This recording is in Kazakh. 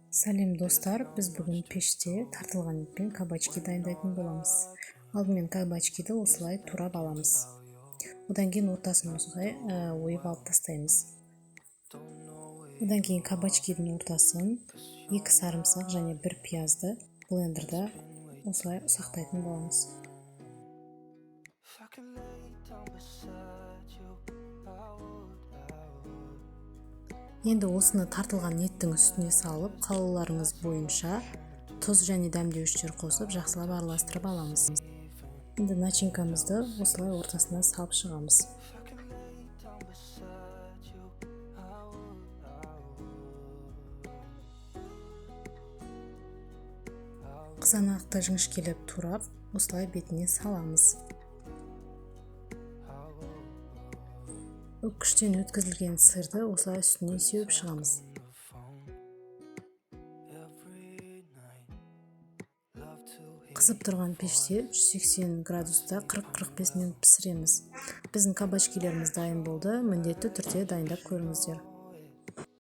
Сәлем, достар! Біз бүгін пеште тартылған етпен кабачки дайындайтын боламыз. Алдымен кабачкиді осылай турап аламыз. Одан кейін ортасын осылай ойып алып тастаймыз. Одан кейін кабачкидің ортасын, екі сарымсақ және бір пиязды блендерда осылай ұсақтайтын боламыз. If I could lay down beside you, I would, I would. Енді осыны тартылған еттің үстіне салып, қалауларыңыз бойынша тұз және дәмдеуіштер қосып, жақсылап араластырып аламыз. Енді начинкамызды осылай ортасына салып шығамыз. If I could lay down beside you, I would, I would. Қызанақты жіңішкелеп турап, осылай бетіне саламыз. I would. Үккіштен өткізілген сырды осылай үстіне сеуіп шығамыз. Your phone every night. Love to hear Қызып тұрған пеште 180 градуста 40-45 минут пісіреміз. Біздің кабачкилеріміз дайын болды. Міндетті түрде дайындап көріңіздер.